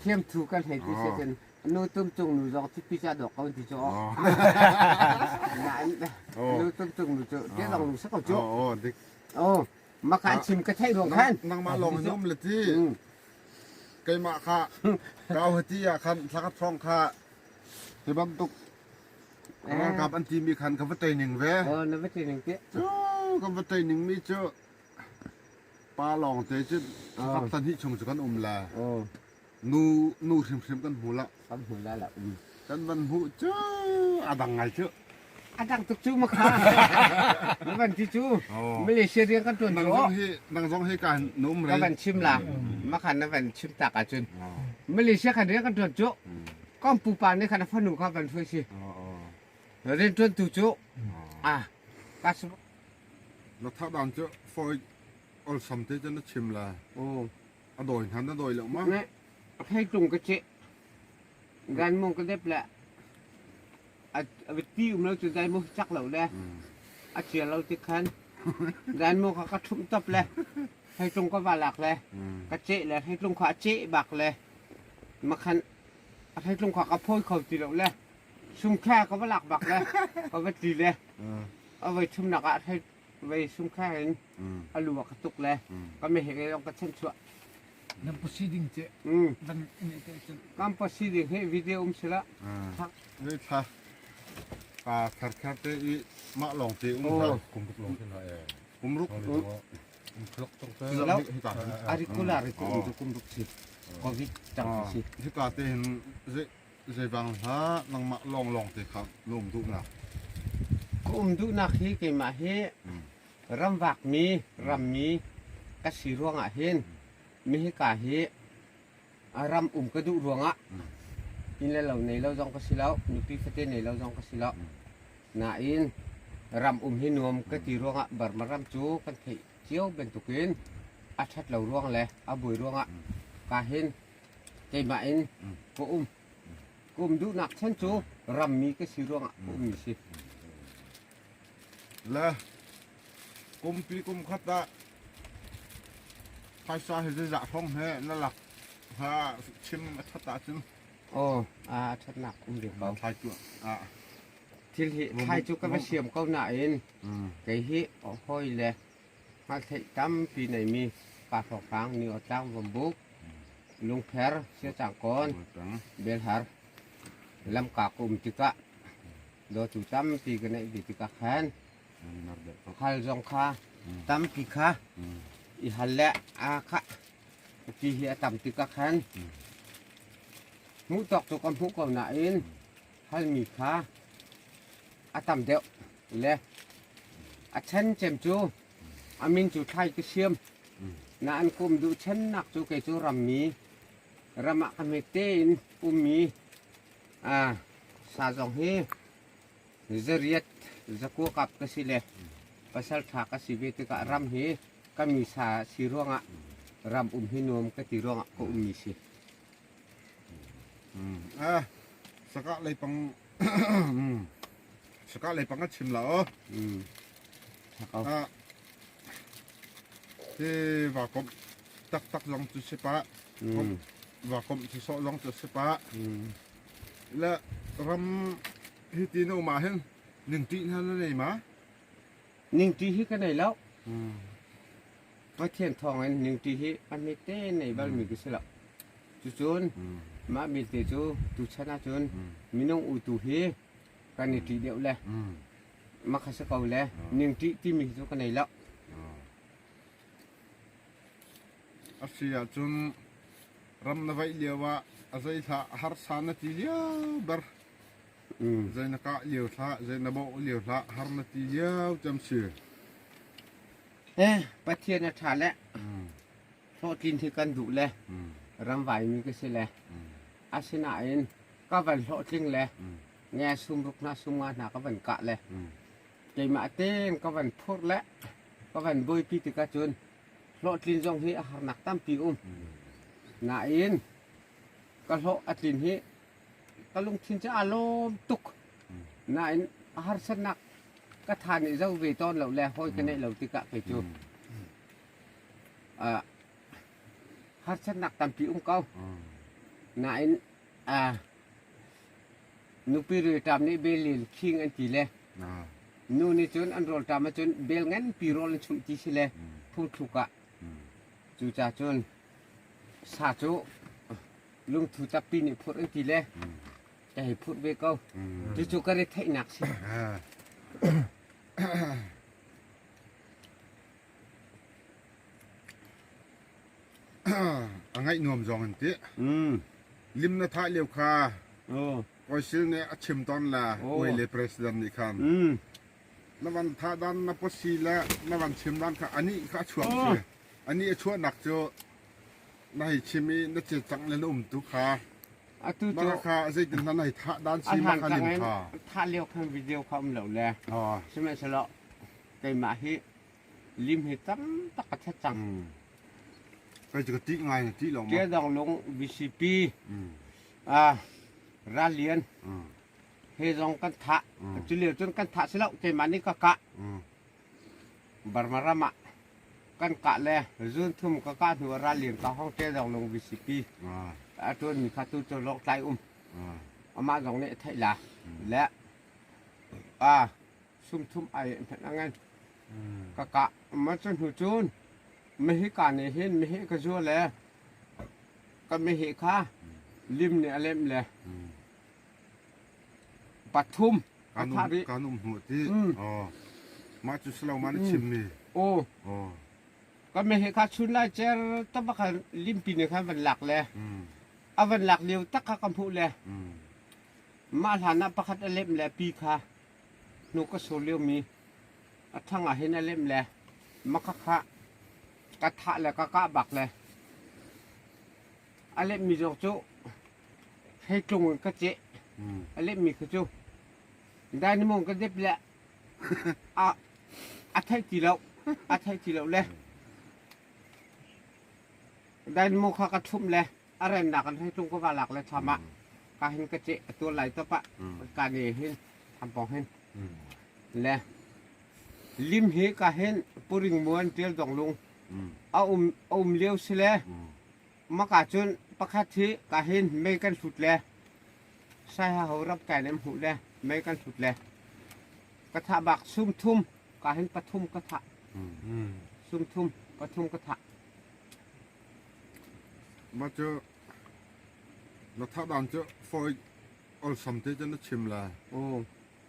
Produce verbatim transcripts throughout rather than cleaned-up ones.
Thiam thu kan hei ti se ken. Nu tum chung nu zong ti pi cha dok kau ti cho. Na in. Nu tum chung nu cho. Te zong nu sa kau cho. Makhan chim ka thei ruang khan. Nangmah lawng hi um le ti. Keimah kha kau hati a khan thlakhat thawng kha hi bantuk ralkap an timi khan ka va tei ning ve. Na va tei ning ti. Chu ka va tei ning mi chu pa lawng te chin thlakhat tan hi chung chu kan um la. Nu nu hrim hrim kan hmu la. Kan hmu la la. Kan van hmuh chu a dang ngai chu. A dang tuk chu makha. Na van ti chu. Malaysia riang kan tuan chu. Nang zong hi ka nu um rei. Ka van chim la. Makha na van chim tak a chun. Malaysia khan riang kan tuan chu. Kan pu pa ni khan a fanu kha van fui si. Rian tuan tu chu. A. Ka su. Na thak dan chu foi olsam te chu na chim la. A dawi hna na dawi lo ma. A thei tlung ka cheh. Ganmawng ka dep le a ti um lo cu ganmawng hi cak lo le a chia lo ti khan ganmawng kha ka thum tap le thei tlung ka va lak le ka cheh le thei tlung kha a cheh bak le makhan a thei tlung kha ka phawi kho ti lo le sum kha ka va lak bak le ka va ti le a voi thumnak ah thei Vei sum kha in a lu a ka tuk le ka me he zong ka chen chuah. Nan pusi ding che. Kan pusi ding he video um sila. Thak. Vei thak. Ka thar thar te i mah lawng te um thak. Kum ruk lawng te na e. Kum ruk. Kum ruk tong te. Lo. Hi ka. Ari kula ri kum ruk kum ruk si. Covid tang si. Hi ka te hin zei Zeivang hla nangmah lawnglawng te kha na um duhnak? Ka um duhnak hi keimah hi ramvakmi, rammi ka si ruangah hin mi hika hi a ram um ka duh ruangah inn le lo nei lo zong ka si lo, nupi fate nei lo zong ka si lo. Nain ram um hi nuam ka ti ruangah Burma ram cu kan theih cio bantukin a ṭhat lo ruang le a buai ruangah ka hin keimah in ka um. Ka um duhnak chan cu rammi ka si ruangah ka ummi si. Le kumpi kum khat ah phaisa hi zeizah hrawng he na lak ha chim a ṭhat ahcun. Aw, a ṭhatnak um ve ko. Thlai cu ah. Thil hi thlai cu ka va siam ko nain kei hi hawi le hngalh theih tampi neimi Pa Hrawk Hrang, Ni Aw Tlang, Vombuk, Lungpher, Sia Cang Kawn, Belhar, Lamka ka um tikah dawtu tampi ka neih ve tikah khan hal zong kha tampi kha i hal le aa kha upi hi a tam tikah khan hmuh tawk cu ka hmuh ko nain halmi kha a tam deuh le a chan cem cu a min cu thlai ka siam. Na an ka um duh channak cu kei cu rammi ram ah ka hmet tein ummi a sa zong hi zariat zakua kap ka si le pasal ṭha ka si ve tikah ram hi ka mi sa si ruangah ram um hi nuam ka ti ruangah ka ummi si. Ah, sakah leipang sakah leipang a chim la aw. Ah, hi vakom taktak zong cu si pah. Vakom si sawh zong cu si pah. Le ram hiti na um ah hin ningṭih hna na nei ma? Ningṭih hi ka nei lo. Pathian thawngin ningṭih hi a hmet te nei balmi ka si lo. Cucun mah mi te cu tuchan ahcun minung utu hi kan i ṭih deuh le makha si ko le ningṭih timi hi cu ka nei lo. A si ahcun ram na vaih lio ah a zei hlah harsa na ti lio ber. Zei na kah lio hlah, zei na bawh lio hlah har na ti lio cem si. Eh, Pathian a ṭha le hlawhtlin hi kan duh le ramvaimi ka si le asinain ka van hlawhtling le nge sum ruk hna sum nga hna ka van kah le keimah tein ka van phurh le ka van buaipi tikah cun hlawhtlin zong hi a harnak tampi um. Nain ka hlawh a tlin hi ka lungthin cu a lawm tuk. Nain a harsatnak ka tha nih zo ve tawn lo le hawi ka neih lo tikah kei cu ah, harsatnak tampi um ko. Nain, a, nupi rui tam nih bel lil khing an ti le. Ah. Nu nih cun an rawl tam ahcun bel nganpi rawl an chumh ti si le. Mm. Phungthluk ah. Mm. Cucaah cun sa cu lungthu takpi nih phurh an ti le. Mm. Ka hei phurh ve ko. Mm. Cucu ka retheihnak si. Ah. A ngaih nuam zong an ti. Mm. Lim na thah lio kha. Oh. Koisil nih a chim tawn la, oh, uai le president nih khan. Mm. Na van thah dan na pawsi le na van chim dan kha anih kha a chuak, oh, si. Anih a chuahnak cu na hei chim i na cecang le na um tu kha. Atu cu mara kha zeitin hlan na hei thah dan si, a hlan mara kha lim tangin kha. Thah lio khan video kha um lo le. Ah. Sihmanhsehlaw keimah hi lim hi tam tak ka that cang. Mm. Kei cu ka tih ngai, na tih lo maw? Ṭial Dong Lung V C P. Mm. Ah, Rallian. Mm. He zong kan thah. Mm. Cu lio cun kan thah si lo, keimah nih ka kah. Mm. Burma ram ah kan kah le, zun thum ka kah hnu ah Rallian ka hong, Ṭial Dong Lung V C P. Ah. A ṭuanmi kha tu cu Lawngtlai um. Ah. Amah zong nih a theih la. Mm. Le, ah, sum thum ai hmanh a ngan. Mm. Ka kah, mah cu hnu cun, mehi ka nih hin, mehi ka zuar le, ka mehi kha, mm, lim nih a lemh le. Mm. Pathum, ka thah rih. Kan um hnu ti. Mm. Oh. Mah cu si lo, mah na, mm, chimmi. Oh. Oh. Ka mehi kha chun lai cer tabak kha limpi nih khan van lak le. Mm. A van lak lio tak kha ka hmuh le. Mm. Mah hlan ah pakhat a lemh le pi kha. Hnu ka sur liomi a thang ah hin a lemh le, makha kha ka thah le ka kah bak le, a lemhmi zong cu hreitlung in ka ceh. Hmm. A lemhmi kha cu dynamo in ka dep le, a, a theih ti lo, a theih ti lo le, dynamo kha ka thumh le, a rennak in hreitlung ka va lak le thlam ah, mm, ka hin ka ceh, a tual lai tawp ah, mm, ka nih hin, thampawng hin. Mm. Le lim hi ka hin Pu Ring Muan, Ṭial Dong Lung, mm, a um, a um lio si le, mm, maka cun pakhat hi ka hin mei kan hlut le, Saiha ho rap kai nem hmuh le, mei kan hlut le, ka thah bak sum thum, ka hin pathum ka thah. Mm. Mm. Sum thum, pathum ka thah. Mah cu na thah dan cu fawi olsam te cu na chim lai. Oh.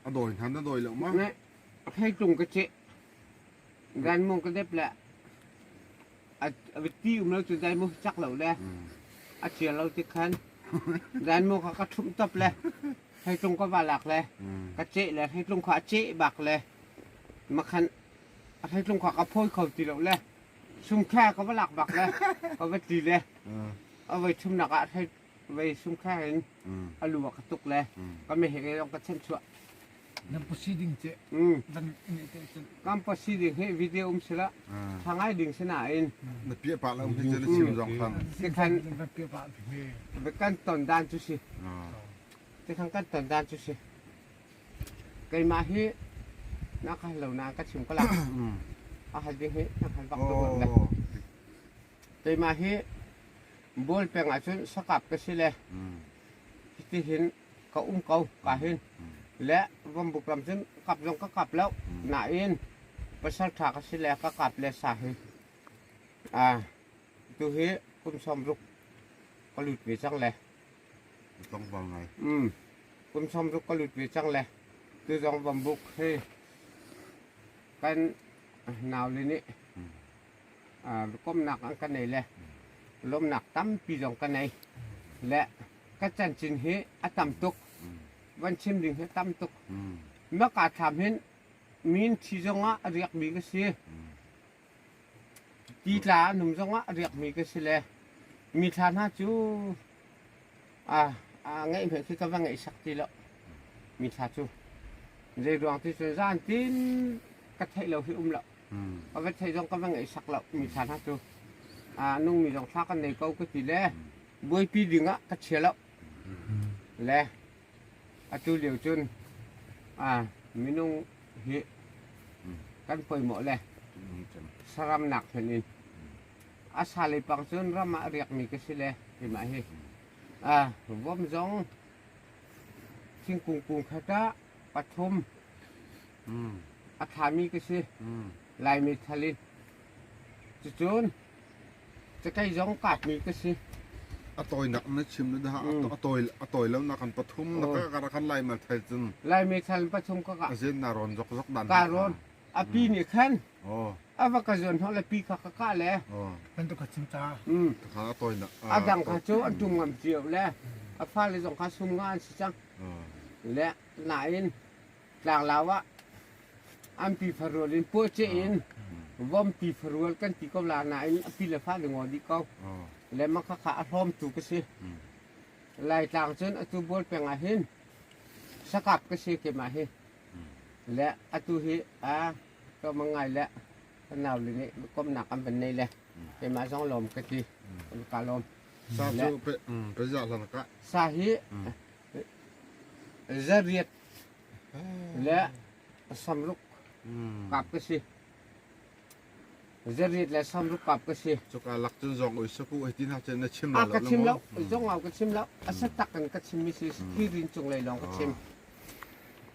A dawi hna na dawi lo maw? Ne, a hreitlung ka ceh. Dynamo ka dep le. A, a ti um lo cu dynamo cak lo le. Mm. A cia lo ti khan. Dynamo kha ka thumh tap le. Hreitlung ka va lak le. Mm. Ka ceh le, hreitlung kha a ceh bak le. Makhan, a hreitlung kha ka phawi kho ti lo le. Sumkhia ka va lak bak le. Ka va ti le. Mm. A voi thumnak ah hrei, voi sumkhia hin, mm, a lu ah ka tuk le. Mm. Ka mehi zong ka chanh chuah. Nan pawsi ding ceh. Mm. Nan nih te cun. Kan pawsi ding hi video um si la. Ah. Thangai ding si nain. Na piah pah lo um hi cun na chim zong khan. Ti khan. Nan piah pah ding hi. Kan ton dan cu si. Ah. Ti khan kan ton dan cu si. Keimah hi na ka hal lo nain ka chim ka lak. Mm. A hal ding hi na hal bak tu le. Oh. Keimah hi Bual peng ah cun sakap ka si le, mm, hitihin ka um ko, ka hin. Mm. Le Vambuk ram cun kap zong ka kap lo. Mm. Nain pasal ṭha ka si le ka kap le sa hi. Ah, tu hi kum sawmruk ka lut ve cang le. Tlawng bal ngai. Mm. Kum sawmruk ka lut ve cang le. Tu zong Vambuk hi kan nau le nih. Mm. Aa, komnak an ka nei le lawmhnak tampi zong ka nei le ka cancin hi a tam tuk, van chim ding hi a tam tuk. Maka thlam hin min thi zongah a riakmi ka si, ti tla a num zongah a riakmi ka si le mi thla hna cu a, a ngeih hmanh khi ka va ngeihsak ti lo. Mi thla cu zeiruang ti cun zan tin ka theih lo hi um lo. Hmm. Ka va theih zong ka va ngeihsak lo. Mi thla hna cu, a, nungmi zong thla kan nei ko ka ti le, hmm, buaipi dingah ka chia lo. Hmm. Le atu lio cun, a, minung hi, hmm, kan poimawh le, hmm, saramnak hmanh in, hmm, a sa lei pang cun ram ah a riakmi ka si le, keimah hi. Hmm. A, vom zong thingkung kung khat ah pathum a thami ka si. Lai meithal in. Cucun cakei zong kapmi ka si. A tawinak na chim na dah, a tawi, a tawi lo na kan pathum na ka, ka, kan lai meithal cun. Lai meithal in pathum ka kah. A zen na rawn zok zok dan ka rawn. A pi nih khan a va ka zuan hawh le pi kha ka kah le. Kan tu ka chim ta. Kha a tawinak. A dang kha cu an tum ngam cio le. A fale zong kha sum nga an si cang. Le nain tlanglau ah an pi farual in puahciah in vom pi farual kan ti ko la nain a pi le fa ding aw dih ko. Le makha kha a hlawmtu ka si. Laitlang cun atu bual peng ah hin sakap ka si keimah hi. Le atu hi a ka mangai le ka nau le nih komnak an van nei le keimah zong lawm ka ti. Ka lawm. Sa le cu pe, pe zah hlan ka. Sa hi zariat le samruk kap ka si. Zariat le samruk kap ka si. Cuka lak cun zong ui saku hei tin ha cun na chim lo. A ka chim lo, zong au ka chim lo. A satak kan ka chim mi si, khi rin cung lei lawng ka chim.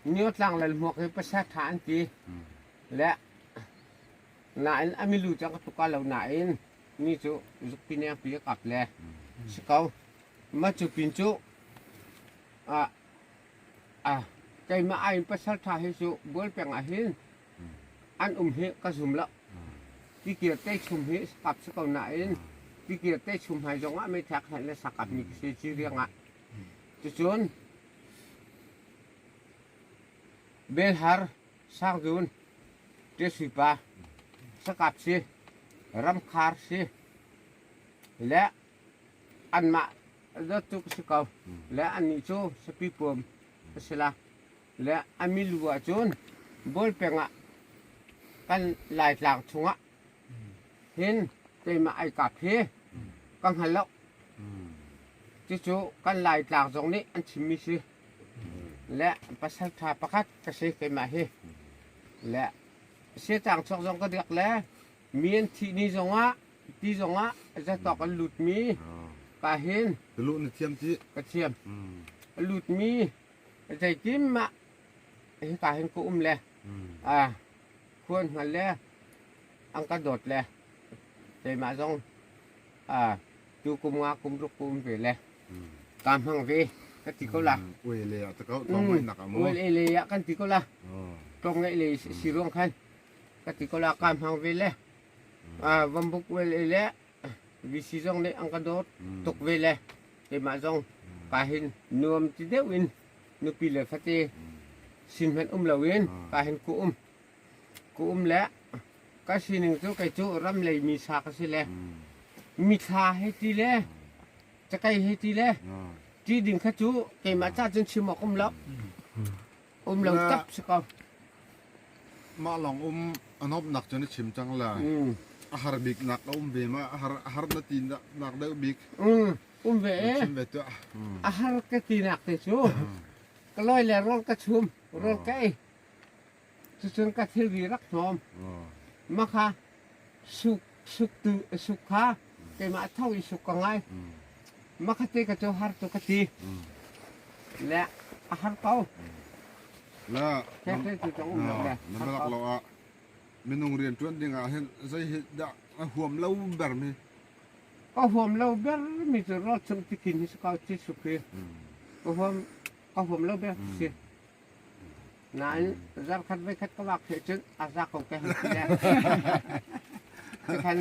Nio tlang lal hmuak hi pasa tha an ti. Le nain a milu cang ka tuka lo nain ni cu zukpi nengpi a kap le si ko. Macu pin cu a, a, keimah ai in pasal tha hi cu bual peng ah hin an um hi ka zum lo. Tikir tei chum hi sakap si ko nain tikir tei chum hai zongah meithak hlan le sakap mi ka si ci riangah. Cucun Belhar, Sangzun, Tisuipa, sakap si, ramkhar si, le anmah dot tuk si ko, le annih cu sapipuam a si la, le a milu ah cun bual peng ah kan Laitlang chungah hin keimah ai kap hi ka hngal lo. Cucu kan Laitlang zong nih an chimmi si. Le pasal tha pakhat ka si keimah hi. Le siatang chuak zong ka diak le mi an thih ni zongah ti zongah zatawk an lutmi ka hin. Ka thiam ti. Ka thiam. A lutmi Zeikim mah hika hin ka um le, a, khuan hngal le, an ka dawt le, keimah zong, a, tu kum nga kum ruk ka um ve le, ka hmang ve, ka ti ko la. Uele ah te ko, tlawng ngaihnak ah maw? Uele ah kan ti ko la. Tlawng ngaih le si ruang khan, ka ti ko la, ka hmang ve le. A, vambuk uele le, V C zong nih an ka dawt tuk ve le keimah zong ka hin nuam ti deuh in nupi le fate sin hmanh um lo in ka hin ka um. Ka um le ka sining cu kei cu ram lei mi sa ka si le mi thla hei ti le cakei hei ti le ti ding kha cu keimah ca cun chim awk um lo. Um lo tap si ko. Mah lawng um a nopnak cun a chim cang lai. A har biknak a um ve mah, a har, a har na ti nak deuh bik. Um ve e. Chim ve tuah. A har ka tinak te cu ka lawi le rawl ka chum, rawl ka ei. Cucun ka thilri rak hnawm. Makha suk, suk tu, suk kha keimah tho i suk ka ngai. Makha te ka cu har tu ka ti. Le a har ko. Le na, na melak lo ah minung rian ṭuan ding ah hin zei hi dah a huam lo ber mi. Ka huam lo ber mi cu rawl chung tikin hi si ko ti suk hi. Ka huam, ka huam lo ber si. Nain zarkhat veikhat ka vak ṭheh cun a za ko ka hei ti le. Tikhan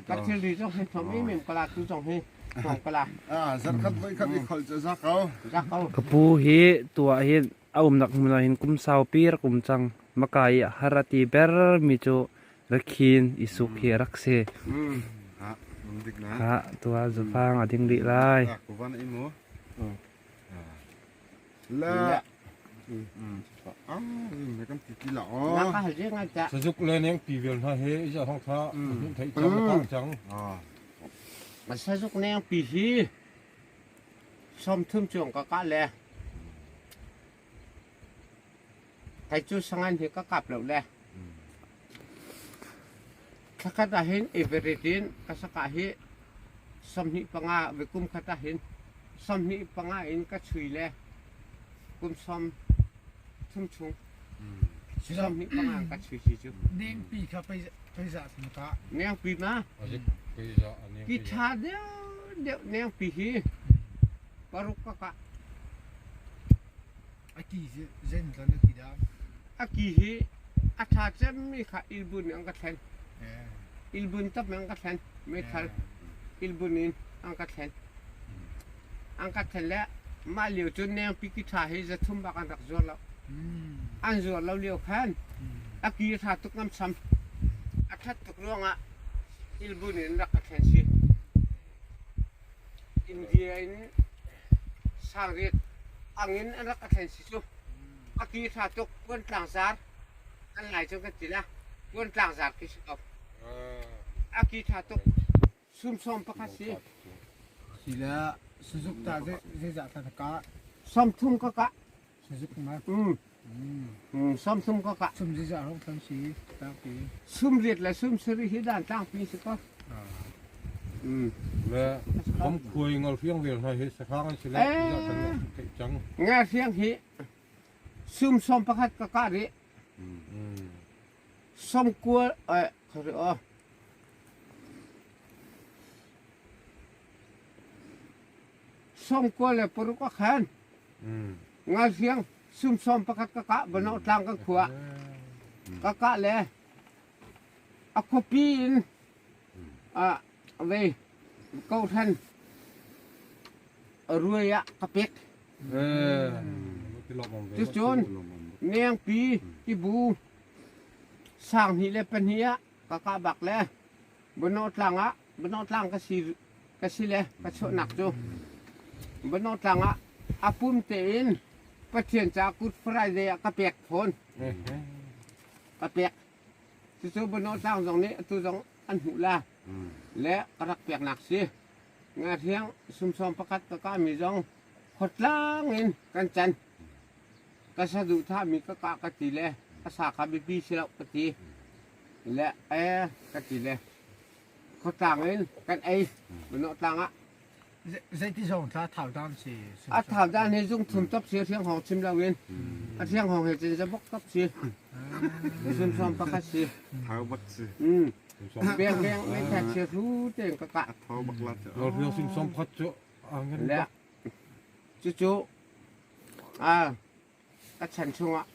ka thilri zong hi thawm imem ka la tu zong hi thawm ka la. Ah, zarkhat veikhat i kholh cu a za ko. Za ko. Ka pu hi tuah hin a umnak hmun ah hin kum saupi rak um cang. Makai i a har a ti ber mi cu rakhin i suk hi a rak si. Ha, um dik na. Ha, tuah zufang a ding rih lai. Ah, kuvan i mu. La. Ah, me kan ti ti la. Oh. Sazuk le neng pi vel hna he i za hong kha. Thei chang ka chang. Ah. Sazuk neng pi hi. Sawm thum cuang ka kah le. Kei cu sangan hi ka kap lo le. Thla khat ah hin average in ka sakah hi sawmhnih panga ve kum khat ah hin Sawmhnih panga in ka chui le kum sawm thum chung. Sawmhnih panga in ka chui si cu. Nengpi kha pei, pei zah thang ka. Nengpi ma. Ki ṭha deuh deuh nengpi hi. Paruk ka kah. A ki zen zen a ki dam. A ki hi a ṭha cemmi kha Ilbun in an ka thlen. Ilbun tam an ka thlen. Meithal Ilbun in an ka thlen. An ka thlen le mah lio cun nengpi ki ṭha hi zathum bak an rak zuar lo. An zuar lo lio khan a ki a ṭha tuk ngam sam. A ṭhat tuk ruangah Ilbun in rak ka thlen si. India in sangriat angin an rak a thlen si cu. A ki ṭha tuk puan tlangzar an lai cun kan ti la puan tlangzar khi si ko. A ki ṭha tuk sum sawm pakhat si. Si le suzuk ta zeizah ta ka. Sawm thum ka kah. Suzuk ma. Sawm thum ka kah. Sum ziza hrawng thang si, tangpi. Sum riat le sum sarih hi dan tangpi si ko. Le vom khuai ngal hriang vel hna hi sahrang an si le ziza kan theih cang. Ngal hriang hi sum sawm pakhat ka kah rih. Sawm kua, eh, khari aw. Sawm kua le paruk a khan. Ngal hriang sum sawm pakhat ka kah, Banawh tlang kan khua. Ka kah le a khuapi in a vei kohhran ruai ah ka pek. Cucun nengpi kibu sang hnih le pahnih ah ka kah bak le Banawh tlang ah, Banawh tlang ka si, ka si le ka chuahnak cu Banawh tlang ah a pum tein Pathian ca Good Friday ah ka pek fawn. Ka pek. Cucu Banawh tlang zong nih atu zong an hmuh la le ka rak peknak si. Ngal hriang sum sawm pakhat ka kah mi zong khuatlang in kan can. Ka saduhthah mi ka kah ka ti le a sa kha biapi si lo ka ti le, eh, ka ti le khuatlang in kan ei Banawh tlang ah. Zei, zeiti zong tla thau dan si. A thau dan hi zung thum tawp si, a hriang hawng chim lo in a hriang hawng hi cin zabok tawp si. Sum sawm pakhat si. Thau bak si. Beng beng le khat si hru tein ka kah. Thau bak la. Lo hriang sum sawm pakhat cu a ngan le. Cucu a ka chan chungah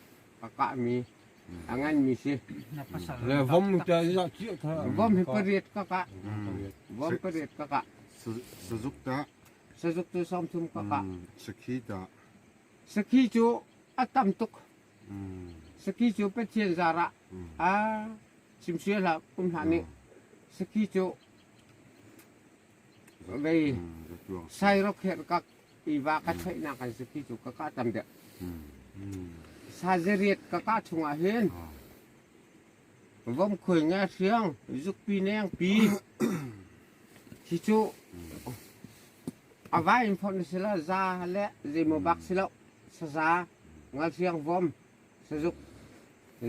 ka kahmi a nganmi si. Le vom ca zah ciah kha. Vom hi pariat ka kah. Vom pariat ka kah. Sazuk ta. Sazuk tu sawm thum ka kah. Sakhi ta. Sakhi cu a tam tuk. Sakhi cu Pathian zarah a chimsia hlah um hlah nih. Sakhi cu vei sai rawk herh kak i va ka theihnak kan si khi cu ka kah tam deuh. Sa zariat ka kah chungah hin vom khuai nge hriang zukpi nengpi hi cu a va in phawt na si lo, za le zeimawbak si lo, saza, ngal hriang vom, sazuk,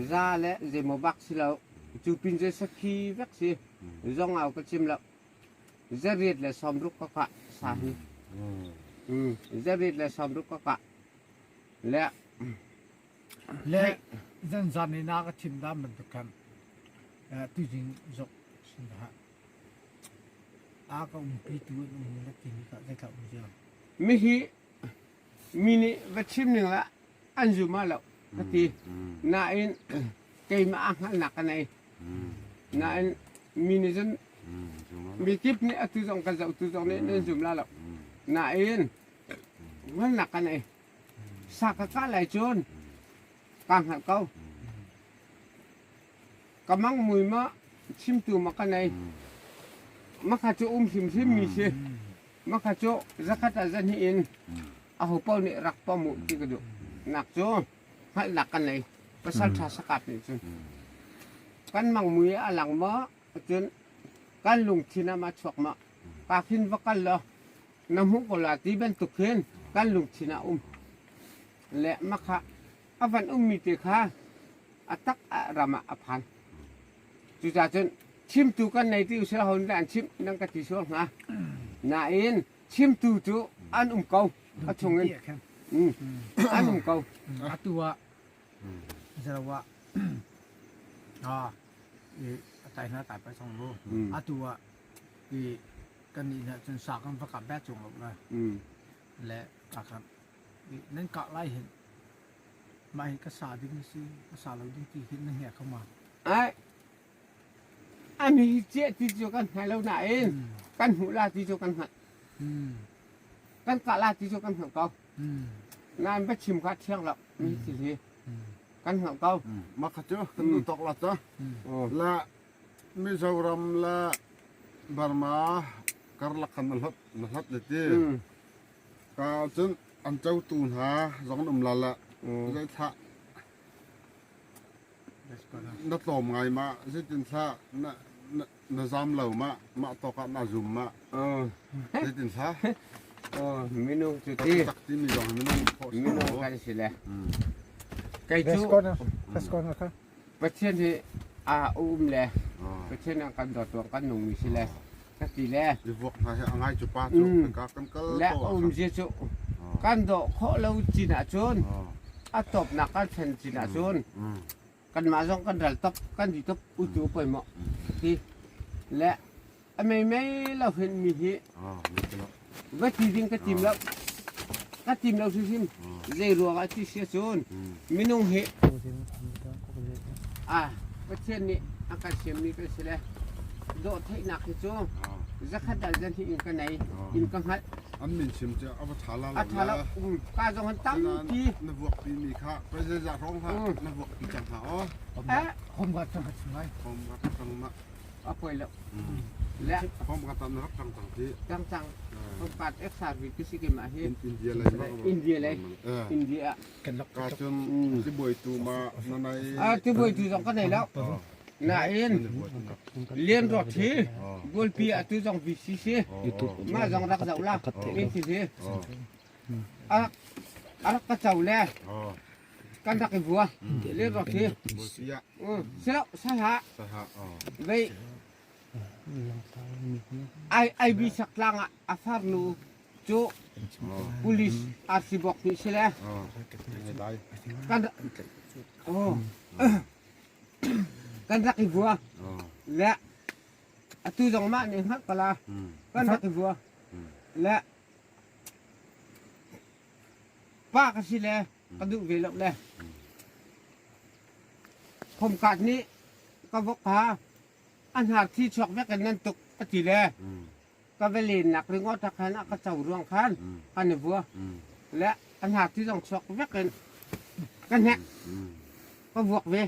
za le zeimawbak si lo, cu pin zei sakhi vek si, zong au ka chim lo. Zariat le sawmruk ka kah sa hi. Zariat le sawmruk ka kah. Le le zan zan ni na ka chim dan bantuk khan, eh, tuizing zok sin ha. A ka umpi tu an um na ti ni ka zai ka um zia. Mi hi mi nih va chim ning la an zum ah lo ka ti. Nain keimah a hngalhnak ka nei. Nain mi nih cun mi kip nih atu zong ka zoh tu zong nih nan zum la lo. Nain hngalhnak ka nei. Sa ka kah lai cun ka hngalh ko. Ka mangmui mah chimtu mah ka nei. Makha cu um hrimhrim mi si. Makha cu zakhat a zan hi in a hopo nih rak pom uh ti ka duh. Nak cu hngalhnak ka nei. Pasal ṭha sakap nih cun kan mangmui a lang mah cun kan lungthin ah mah chuak mah. Ka khin va kal lo. Na hmuh ko la ti bantuk hin kan lungthin ah um. Le makha a van ummi te kha a tak a ram ah a phan. Cucaah cun chimtu kan nei ti usih, hon dan chim nan ka ti sual hnga. Nain chimtu cu An um ko. A chungin. Um. An um ko. A tua. Zalawa. A, i, a tai na tai pa song lo. A tua. I, kan ni na chun sa kan va ka ba chung lo na. Le ka kan. I, nan ka lai hin. Mai ka sa ding si, ka sa lo ding ti hin na hia ka ma. Ai. A mi hi chiah ti cu kan hngal lo nain, kan hmuh la ti cu kan hngalh. Kan kah la ti cu kan hngalh ko. Nain va chim kha thiang lo, mi hi thil hi. Kan hngalh ko. Mah kha cu kan duh tawk la cu. La Mizoram le Burma karlak khan na hlat, na hlat le ti. Ka cun an cotu hna zong an um la le. Zeithlah na tlawm ngai mah, zeitin hlah na, na, na zam lo mah, mah tawkah na zum mah. Zeitin hlah. Minung cu ti. Taktak timi zong minung khawh minung kan si le. Kei cu Pathian hi a um le Pathian nih kan dawt tuah kan nungmi si le. Ka ti le. I vuak hna hi a ngai cu pa cu kan ka kan kal le ko a um kha. Zia cu kan dawh khawh lo cin ahcun a tawpnak kan than cin ahcun kanmah zong kan ral top, kan di top, utu pawimawh ti le a meimei lo hin mi hi va ti ding ka tim lo, ka tim lo hrimhrim. Zei ruangah ti si ahcun minung hi a Pathian nih a kan siammi kan si le dawh theihnak hi cu zakhat dan zan hi in ka nei, in ka hngalh. An min sim cu a va ṭha la lo. A ṭha lo. Ka zong han tampi. Na vuakpi mi kha President Zahrawng hna na vuakpi cang hna aw. Home guard cang kha si ngai. Home guard cang mah. A poi lo. Le home guard na rak cang cang ti. Cang cang. Home guard ex service ti si keimah hi. India lei mah. India lei. India. Ka cun tibuaitu mah na nei. A tibuaitu zong ka nei lo. Nain Lian Rawt hi Gualpi ah tu zong V C C mah zong rak zoh la, min ti hi. A rak, a rak ka co le kan rak i vua. Lian Rawt hi. Si lo, Saiha. Vei. Ai, ai bi sak tlang ah a farnu cu police R C bawk nih si le. Kan rak, oh. Kan rak i vua. Le atu zong mah nih hngalh ka la. Kan rak i vua. Le pa ka si le ka duh ve lo le Khomkat nih ka vok kha a hnar thi chuak vekin nan tuk a ti le. Ka va lennak ringawt ah khan a ka co ruang khan kan i vua. Le a hnar thi zong chuak vekin ka hnek, ka vuak ve,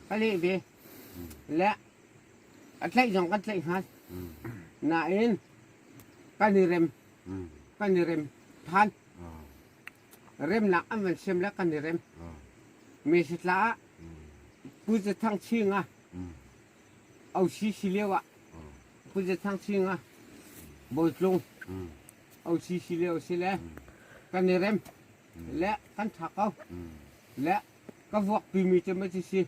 ka leh ve. Le a tlaih zong kan tlaih hna. Nain kan i rem, kan i rem phan. Remnak an van siam le kan i rem. Mesi tla ah Pu Za Thang Ching a O C si lio ah Pu Za Thang Ching a Bawitlung O C si lio si le kan i rem le kan ṭha ko le ka vuakpi mi cu ma si si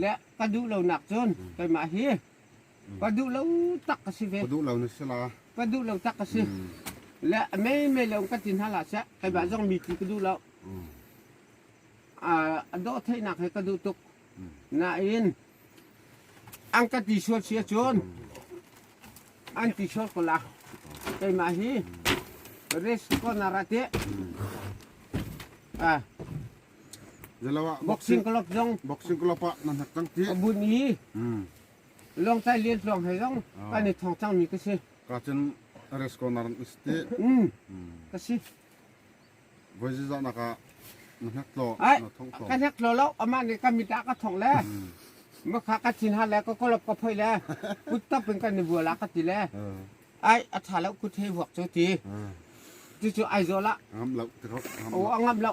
le ka duh lonak cun keimah hi ka duh lo tak ka si ve. Ka duh lo na si la. Ka duh lo tak ka si. Le a meimei lo ka ti hna la seh, keimah zong mi ti ka duh lo. A, a dawh theihnak he ka duh tuk. Nain an ka ti sual si ahcun an ti sual ko la. Keimah hi race corner ah teh. A, boxing club zong. Boxing club ah na hnak cang ti. Ka bun i. Lawngtlai Lian Tluang he zong kan i thawng cangmi ka si. Ka cun race corner na si ti. Ka si. Voi zeizahnak ah na hnek tlawh, ai, na thawng tlawh. Ka hnek tlawh lo, amah nih ka mit ah ka thawng le. Makha ka thin ha le, ka kolop ka phoih le. Kut tap in kan i vua la ka ti le. Ai, a ṭha lo kut hei vuak cu ti. Cucu ai zaw lah. A ngam lo, ti ko, a ngam lo. A ngam lo.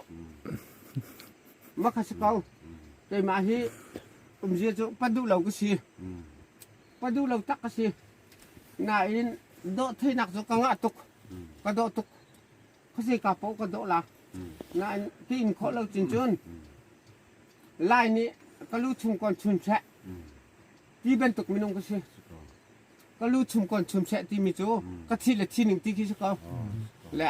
Makha si ko. Keimah hi umzia cu pa duh lo ka si. Pa duh lo tak ka si. Nain dawh theinak cu ka ngah tuk. Ka dawh tuk. Khuazei ka paoh ka dawh la. Nain ti in khawh lo cin cun. Lai nih ka lu chung kawn chun seh. Ti bantuk minung ka si. Ka lu chum kawn chum seh timi cu ka thih le thih ning ti khi si ko. Le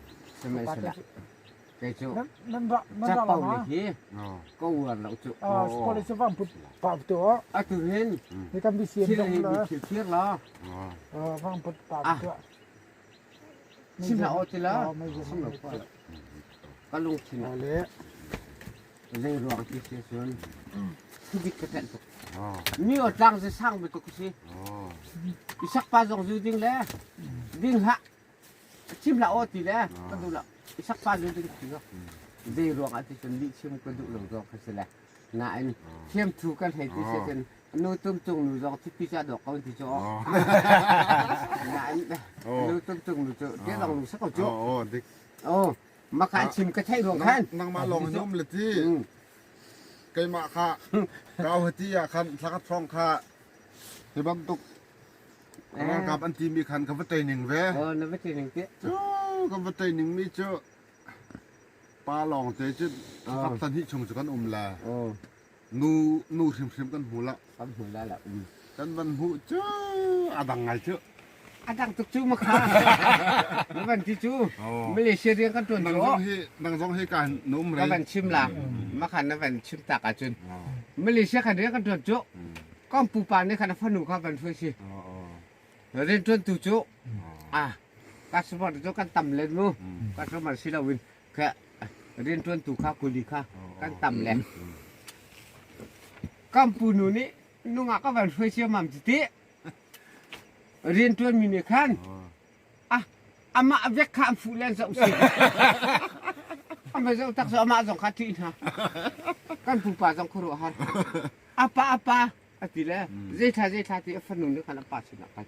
Seme sela. Kei chu. Nan, nan ra, nan ra Chapau lama. Le hi. Oh. Ko uar lo chu. Ah, oh, scholarship vang put pa tu. Atu hin. Ni kan bi siam thil dong hi la. Bi thil thir la. Oh. Ah, vang put pa tu. Sim la o ti la. Oh, mai sim la mai pa la. Ka lung thin. Ale. Zai ruang ti se sun. Thu dik ka ten tu. Oh. Mi o tang se sang be tu ku si. Oh. Isak pa zong zu ding le. Ding ha. Chim la aw ti le, ka duh lo. I sakpa lu ding ti lo. Zei ruang a ti cun lih chim ka duh lo zong kha si le. Nain, thiam thu kan hei ti si cun, nu tum cung nu zong thipi ca dawk ko ti cu. Nain, nu tum cung nu cu, dia zong nu sa ko cu. Oh, makhan chim ka theih ruang khan. Nangmah lawng hi um le ti. Keimah kha, kau hati ah khan, thlakhat hrawng kha, hi bantuk, ralkap an timi khan ka va tei ning ve. Oh, na va tei ning ti. Cu, ka va tei ning mi cu, pa lawngte cu, thlakhat hnih chung cu kan um lai. Nu, nu hrimhrim kan hmu lah. Kan hmu lai lah, um. Kan van hmuh cu a dang ngai cu. A dang tuk cu makha. Na van ti cu. Malaysia rian kan ṭuan cu. Nang zong hi, nang zong hi ka na um rei. Ka van chim la. Makha na van chim tak ah cun. Malaysia khan rian kan ṭuan cu. Kan pupa nih khan a fanu kha van hruai si. Rianṭuantu cu, ah, customer cu kan tam len mu. Customer si loin, kha, rianṭuantu kha, kuli kha, kan tam len. Kan punu nih, nungak ka van hruai cio mam ti ti. Rianṭuanmi nih khan, ah, amah vek kha an fuh len zoh si. Amah zoh tak cu amah zong kha ṭih hna. Kan pupa zong khuaruah har. A pa, a pa, a ti le, zei ṭha, zei ṭha ti a fanu nih khan a pa sinah khan.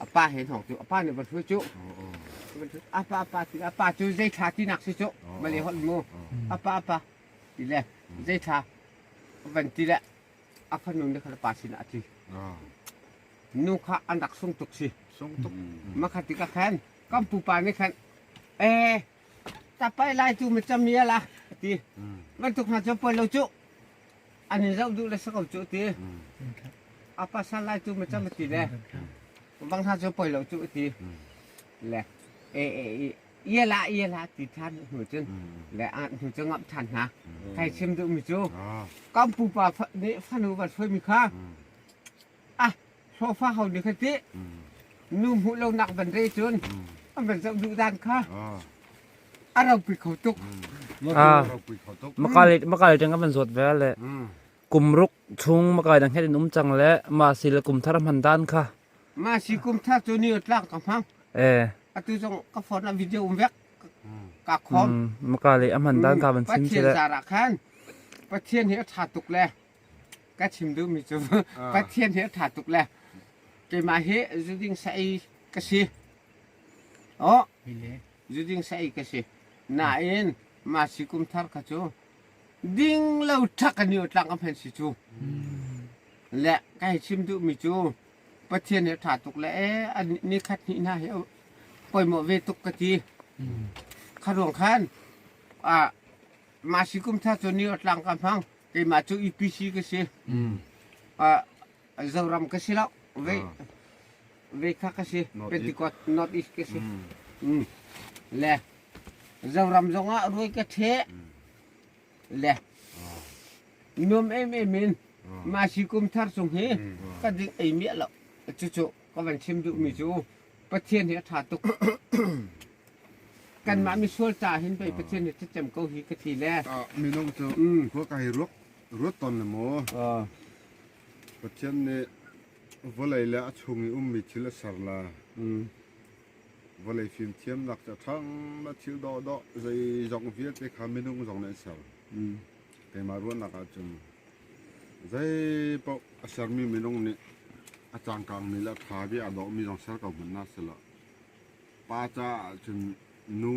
A pa he hnawng cu, a pa nih va hruai cu. A pa, a pa ti, a pa cu zei ṭha tinak si cu. Male holh mu. A pa, a pa ti le, zei ṭha van ti le, a fanu nih khan a pa sinah a ti. Nu kha an rak sung tuk si. Sung tuk. Makha ti ka khan, kan pupa nih khan, eh, tapai lai tu macam ia la, a ti. Bantuk hna cu poi lo cu. An in zoh duh le si ko cu ti. A pasal lai cu macam a ti le. Bang hna cu poi lo cu a ti. Le, e, e, e, ia la, ia la ti ṭhan hnu cun. Le, a hnu cu ngamh ṭhan hna. Kai chim duhmi cu. Kan pupa fa-, nih fanu van hruaimi kha. Ah, hlawfa ho nih kha ti. Nu hmuh lonak van rei cun. An van zoh duh dan kha. A ropui kho tuk. Ah, makali, makali teng a van zawt ve le. Kum ruk chung makali dang het in um cang le, mah si le kum thar a hman dan kha. Mah si kum thar cu ni tlang ka hmang. Eh. Atu zong ka phone ah video um vek. Ka khawm. Makali a hman dan kha van chim si le. Pathian zarah khan. Pathian hi a ṭha tuk le. Ka chim duhmi cu. Pathian hi a ṭha tuk le. Keimah hi zu ding sa ei ka si. Aw. Zu ding sa ei ka si. Nain, mah si kum thar kha cu. Ding lo ṭhak a ni tlang ka hman si cu. Le, ka hi chim duhmi cu. Pathian hi a ṭha tuk le, eh, a ni, ni khat hnih hna hi a poimawh ve tuk ka ti. Kha ruang khan, ah, mah si kum thar cu ni tlang ka hmang. Keimah cu E P C ka si. Ah, Zoram ka si lo. Vei, vei kha ka si. Pentecost, North East ka si. Le, Zoram zongah ruai ka ṭheh. Le, nuam em em in, mah si kum thar sung hi, ka ding ei miah lo. Cucu, ka van chim duhmi cu, Pathian hi a ṭha tuk. Kanmah misual ca hin pei Pathian hi thlacam ko hi ka ti le. Ah, minung cu khua ka hi ruat, ruat tawn le maw? Pathian nih vawlei le a chung i ummi thil a ser la. Vawlei fimthiamnak cu a ṭhang le thil dawhdawh zeizong vialte kha minung zong nih an ser. Keimah ruahnak ahcun zeipaoh a sermi minung nih a cangkangmi le a ṭha bia a dawhmi zong ser ko hmanh hna seh law, pa caah cun nu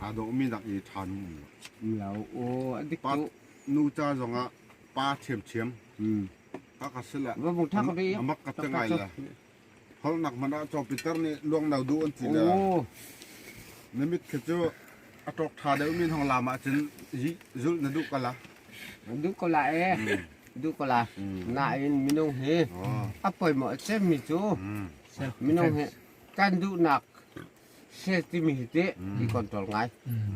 aa dawhmi nak i ṭhan um lo. Um lo. Aw, a dik tuk. Nu ca zongah pa ṭhiamṭhiam. Ka ka si le. Va vung ṭha ko dih. A mak ka te ngai le. Holhnak hmanh ah cawpiter nih luang no duh an ti le. Aw. Na mit khi cu a ṭawk ṭha deuh mi hong lam ahcun zulh na duh ko la. Duh ko la e. Duh ko la. Nain minung hi a poimawh a cemmi cu. Minung hi kan duhnak sel timi hi teh i control ngai.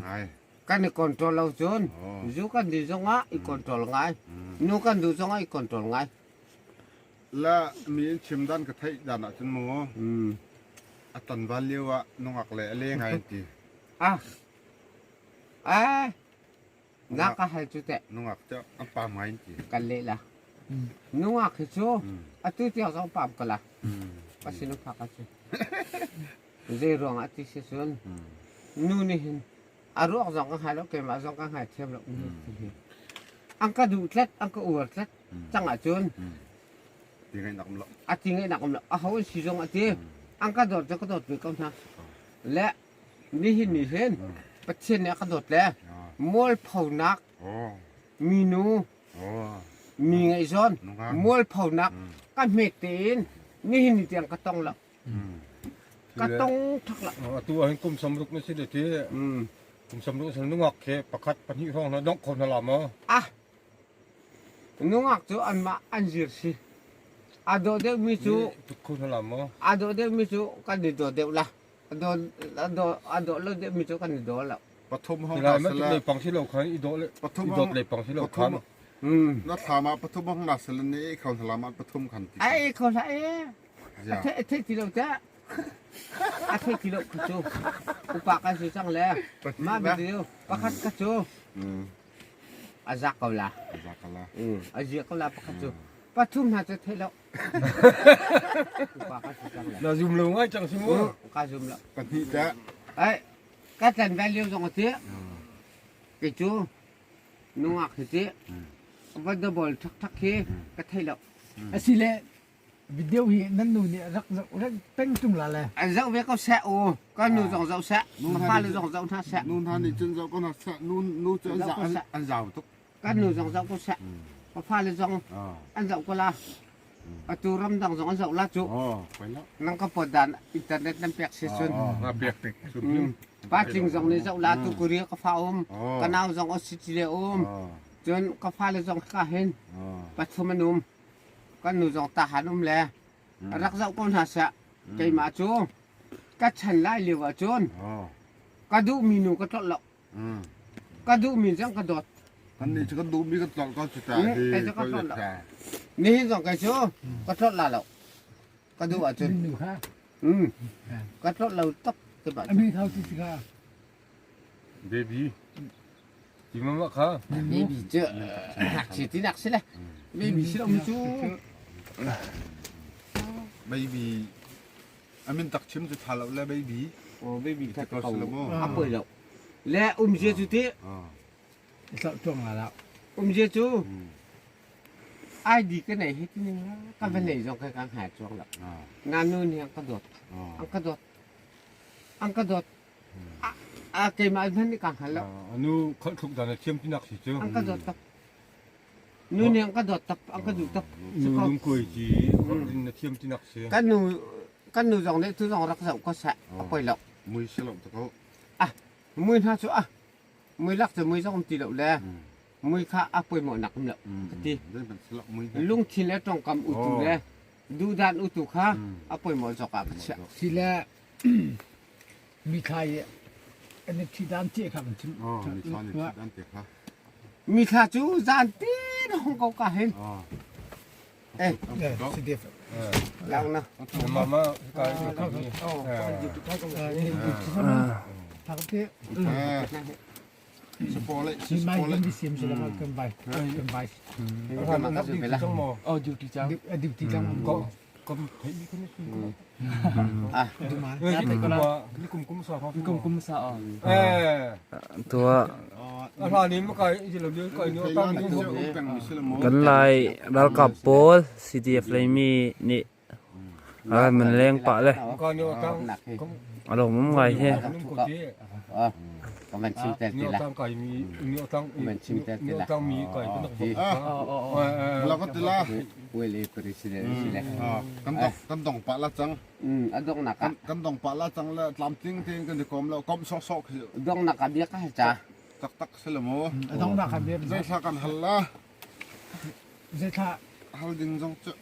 Ngai. Kan i control lo cun zu kan dih zongah i control ngai. Nu kan duh zongah i control ngai. La mi in chim dan ka theih dan ah cun maw? A tanvan lio ah nungak le a le ngai an ti. Ah. Ah. Nak ka hal cu teh. Nungak cu an pam ngai an ti. Kan leh la. Nungak hi cu atu tiang zong pam ka la. Pasin a phak a si. Zei ruangah a ti si cun, nu nih hin a ruak zong ka hngai lo, keimah zong ka hngai thiam lo, mi ti hi. An ka duh tlat, an ka uar tlat cangah cun, ti ngaihnak um lo. A ti ngaihnak um lo. Aho an si zong a ti. An ka dawt zong ka dawt ve ko hna. Le nihin ni hin Pathian nih a ka dawt le mualphonak, minu, mi ngeih zawn, mualphonak ka hmet tein nihin ni tiang ka tong lo. Ka tong thak lo. Atu ah hin kum sawmruk na si le ti. Kum sawmruk na si le nungak khi pakhat pahnih hrawng hna dongh kho hna la maw? Ah, nungak cu anmah an zir si. A dawh deuhmi cu, a dawh deuhmi cu kan i dawh deuh la. A dawh, a dawh, a dawh lo deuhmi cu kan i dawh lo. Pathum hong hna seh le, leipang si lo khan i dawh le, pathum i dawh hong, leipang si lo khan. Na thlam ah pathum hong hna seh le, ni kho hna lam ah pathum khan ti. A kho hlah e. A theih, a theih ti lo te. A theih ti lo kha cu. Upa kan si cang le. Mah bia ti lo. Pakhat kha cu. A za ko la. A za ko la. A zia ko la pakhat cu. Pathum hna cu theih lo. Upa kan si cang le. Na zum lo ngai cang si mu. Ka zum lo. Pahnih te. Ai, ka tlan ve lio zong a ti. Kei cu nungak hi ti. Va double thakthak hi ka theih lo. Asile video hi nan nu nih rak zoh reng peng tung la le. A zoh ve ko seh u. Ka nu zong zoh seh. Ka fale zong zoh hna seh. Nu hna nih cun zoh ko hna seh. Nu, nu cu an zau tuk. Ka nu zong zoh ko seh. Ka fale zong an zoh ko la. Atu ramdang zong an zoh la cu. Nang ka pawt dan internet nan pek si cun. Patling zong nih zoh la tu Korea ka fa um. Ka nau zong Australia um. Cun ka fale zong ka hin. Pathum an um. Ka nu zong Tahan um le. Rak zoh ko hna seh. Keimah cu ka chan lai lio ahcun ka duhmi nu ka tlolh lo. Ka duhmi zong ka dawt. Kan nih cu ka duhmi ka tlolh ko cu ta hi, kei cu ka tlolh lo. Nihin zong kei cu ka tlolh la lo. Ka duh ahcun. Ka tlolh lo tok. Keimah cu. Baby. Ti mama kha. Baby cu, ngakchia tinak si le. Baby si lo mi cu. Baby. A min tak chim cu ṭha lo le, baby. Oh, baby kha ko si lo maw? A poi lo. Le umzia cu ti. Umzia cu. I D ka nei hi ti ning ka va nei zong kha ka hngal cuang lo. Nga nu nih an ka dawt. An ka dawt. An ka dawt. A, a, keimah hmanh nih ka hngal lo. A nu khalh tluk dan a thiam tinak si cu. An ka dawt tak. Nu nih an ka dawt tak, an ka duh tak. Nu lungkuai ci, na thiam tinak si. Kan nu, kan nu zong nih tu zong rak zoh ko seh. A poi lo. Mui si lo tak ko. Ah, mui hna cu ah. Mui lak cu mui zong ti lo le. Mui kha a poimawhnak um lo, ka ti. Lungthin le ṭongkam utu le duhdan utu kha a poimawh zok ah ka chiah. Si le mi thla i an i thih dan te kha kan chim. Mi thla cu zan tin hong ko ka hin. Eh, C D F. Lang na. Mama, ka Support le, support le. Kan bai, kan bai. Oh, duty cang. Duty cang. Ko, ko, ah, duty cang. Ni kum kum sa ko. Ni kum kum sa. Eh. Tua. Kan lai ralkap pawl, C D F Leimi nih a kan man leng pah le. A lawm um ngai he. Ka man chim ter ti la. Ka man chim ter ti la. Kan dong, kan dong pah la cang. A dongnak ah. Kan dong pah la cang le tlamtling tein kan i kawm lo, kawm sawhsawh khi. Dongnak ah bia ka hal ca. Taktak si le maw? A dongnak ah bia. Zeithla kan hal la. Zeithla hal ding zong cu.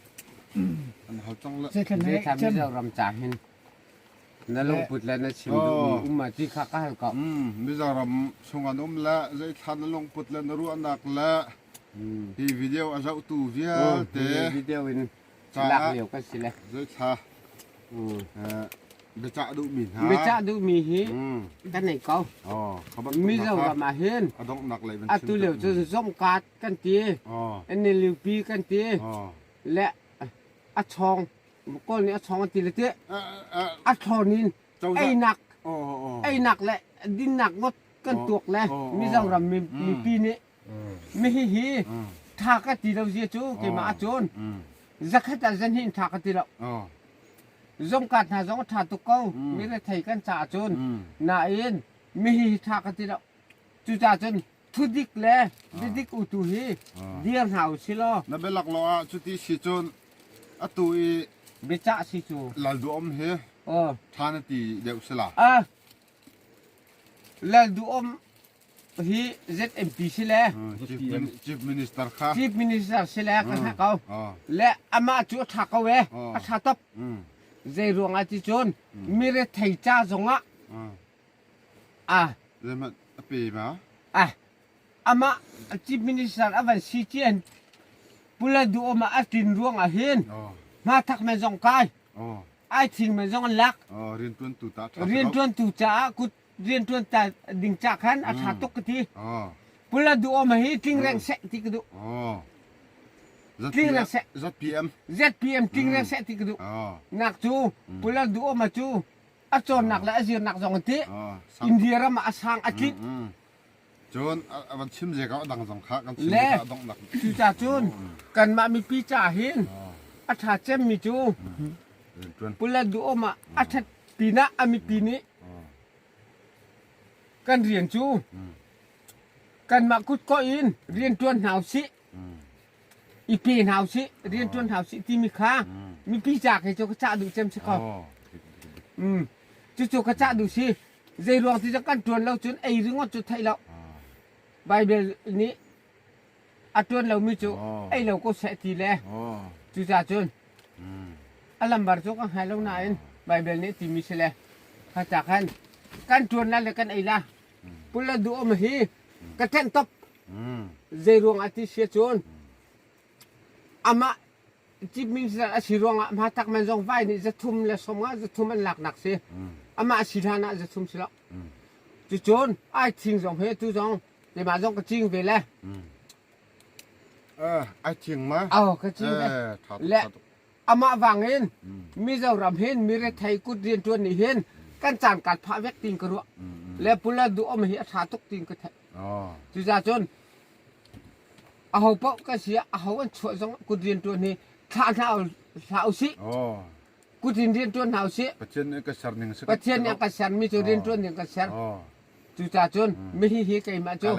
An hal cang le. Zeithla Mizoram ca hin. Na lungput le na chim duhmi um ma ti kha ka hal ko. Mizoram chung an um le zeithla na lungput le na ruahnak le hi video a zohtu vialte video in lak lio kan si le. Zeithla biacah duhmi hna. Biacah duhmi hi ka nei ko. Mizoram ah hin a donghnak lei atu lio cun zomkat kan ti. N L U P kan ti. Le a chawng Kawl nih a chawng an ti le ti. A thlon in Cozah. Einak, oh, oh, oh, einak le dinnak ngot kan tuak le Mizoram mi, mipi nih mi hi hi tha ka ti lo zia chu keimah a cun zakhat ah zan hi in tha ka ti lo. Zongkat hna zong a tha tuk ko, mi rethei kan caah cun nain mi hi hi tha ka ti lo. Cucaah cun thudik le biadik utu hi dir hna u si law. Na bialak lo ah cuti si cun atu i biacah si cu. Lalduh om hi tha na ti deuh si la. Ah, Lalduh om hi Z M P si le, ah, Chief Min-, Chief Minister kha. Chief Minister si le ka hnga ko. Le amah cu a tha ko e, a tha top. Zei ruangah ti cun mi rethei ca zongah, ah, a pe ma. Ah, amah Chief Minister a van si cian Pu Lalduh om ah a tlin ruangah hin hmathak men zong kai. Ai thing men zong an lak. Rianṭuantu ta ṭha rianṭuantu caah kut rianṭuan ta ding ca khan a ṭha tuk ka ti. Pu Lalduh om hi tlingreng seh ti ka duh. Tlingreng seh. Z P M. Z P M tlingreng seh ti ka duh. Nak cu Pu Lalduh om cu a cawnnak le a zirnak zong an ti. India ram ah a sang a tlinh. Cun a, a van chim zia ka dang zong kha kan chim le zia ka dongnak. Cucaah cun kanmah mipi caah hin a ṭha cemmi cu Pu Lalduh om ah a ṭhat pinah a mipi nih kan rian cu kanmah kut kawh in rianṭuan hna u sih. I pe hna u sih, rianṭuan hna u sih timi kha mipi ca ke cu ka cah duh cem si ko. Cucu ka cah duh si. Zei ruang ti kan ṭuan lo cun ei ringawt cu theih lo. Baibal nih a ṭuan lomi cu ei lo ko seh ti le. Cucaah cun a lambar cu ka hngal lo nain Baibal nih timi si le kha ca khan kan ṭuan la le kan ei la. Pu Lalduh om hi ka ṭhen top. Zei ruangah ti si ahcun amah Chief Minister a si ruangah hmathak men zong vai nih zathum le sawmnga zathum an laknak si. Amah a si hlan ah zathum si lo. Cucun ai thing zong he tu zong keimah zong ka cing ve le. Ah, ai thing ma. Aw, ka cing ve. Eh, ṭha tuk, le ṭha tuk. Amah vangin Mizoram hin mi rethei kut rianṭuan nih hin kan caan kal phah vek tiin ka ruah. Le Pu Lalduh om hi a ṭha tuk tiin ka theih. Cucaah cun aho paoh ka si ah, aho an chuah zong kut rianṭuan hi thlah hna u, hlah u sih. Kut in rianṭuan hna u sih. Pathian nih ka ser ning si. Pathian nih ka ser mi cu rianṭuan ning ka ser. Cucaah cun mi hi hi keimah cu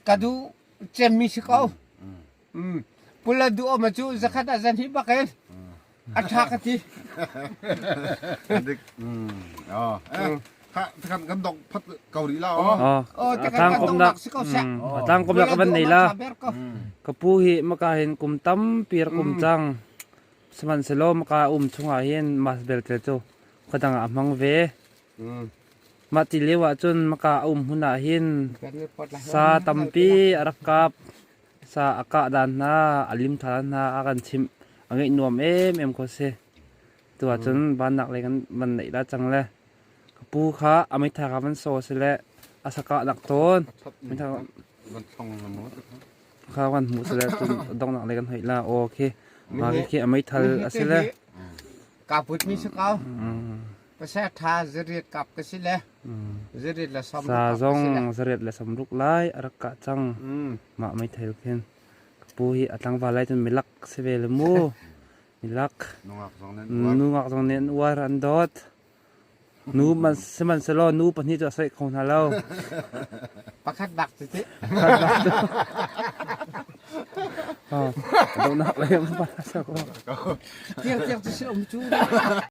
ka duh cemmi si ko. Pu Lalduh om cu zakhat ah zan hi bak in a ṭha ka ti. Dik. Aw. Eh, kha, kan, kan dong phat ko rih la, aw. Aw, a tlangkomnak si ko seh. A tlangkomnak ka van nei la. Ka pu hi maka hin kum tampi rak um cang. Sihmanhsehlaw maka a um chungah hin mas belte cu khuadang ah a hmang ve. Mah ti lio ahcun maka a um hmun ah hin sa tampi a rak kap. Sa a kah dan hna, a lim ṭha dan hna a kan chimh, a ngeih nuam em em ko si. Tu ahcun bannak lei kan van neih la cang le ka pu kha a meithal kha van so si le a sakahnak tawn meithal kha kan hmuh si le cun a donghnak lei kan hoih la. Okay. Mah khi a meithal a si le. Ka putmi si ko. Pasal ṭha zariat kap ka si le. Zariat le sawm sa ruk kap ka si le. Zong zariat le sawm ruk lai a rak kah cang. Mah meithal khin. Ka pu hi a tlangval lai cun milak si ve le mu. Milak. Nungak zong nen uar an dawt. Nu man, sihmanhsehlaw nu pahnih cu a saih kho hna lo. Pakhat bak cu ti. Pakhat bak cu. Oh, a donghnak lei an pa sa ko. Tiang tiang cu si um cu.